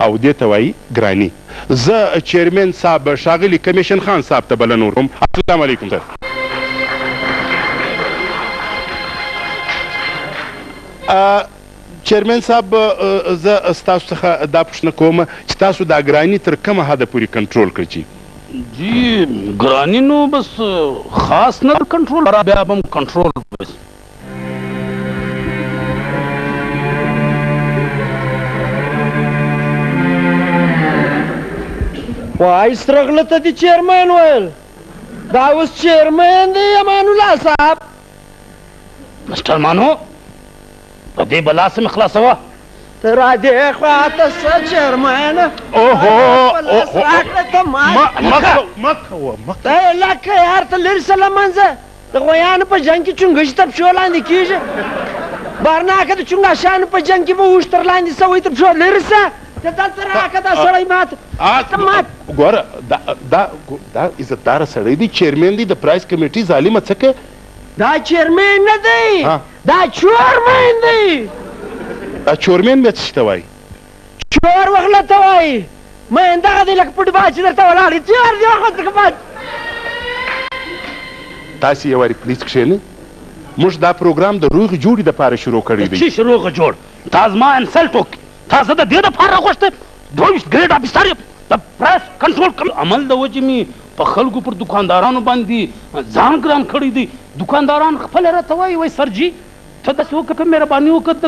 او دې ته وایي ګراني. زه چیرمین صاحب ښاغلي کمیشن خان صاحب ته بلنه ورکوم. السلام علیکم سر. چیرمین صاحب زه ستاسو څخه دا پوښتنه کوم چې تاسو دا ګراني تر کومه حده پورې کنټرول کړه چې. جی ګراني نو بس خاص نه کنټرول بیا به هم کنټرول بس. وای سره غله ته دې چیرمین ویل دا اوس چیرمین دی امان الله صاحب. مسټر مانو په دې بلا څه مې خلاصوه. ته را دې خوا ته څه چیرمینه. اوهو راکړه ته ما مه کوه مه ته یې لکه یار ته لرې شه له منځه. د غویانو په جنګ کې چونګښې تر پښو لاندې کېږي. بارناکه د چونګاښانو په جنګ کې به اوښ تر لاندې سوی تر پښو لرې شه. ته دلته راکه دا سړی ماته ته مات. ګوره دا دا دا عزتداره سړی دی چیرمین دی د پرایز کمیټي ظالمه څه که. دا چیرمین نه دی دا چورمین دی. دا چورمین بیا څه شي ته وایي؟ چور وغله ته وایي. مین دغه دی لکه پټ باد چې درته ولاړ دی چور دی وخت لکه باد. تاسې یو وارې پلیز کښېنئ موږ دا پروګرام د روغې جوړې دپاره شروع کړی دی. د چی روغه جوړ؟ تا زما انسلټ وکړ تا زه د دې دپاره راغوښتی 22 ګریډ افیسر یم د پریس کنټرول کوم عمل د وجې مې په خلکو پر دوکاندارانو باندې ځان ګران کړی دی دوکانداران خپله راته وایي وایي سرجي ته داسې وکړه مهرباني وکړه د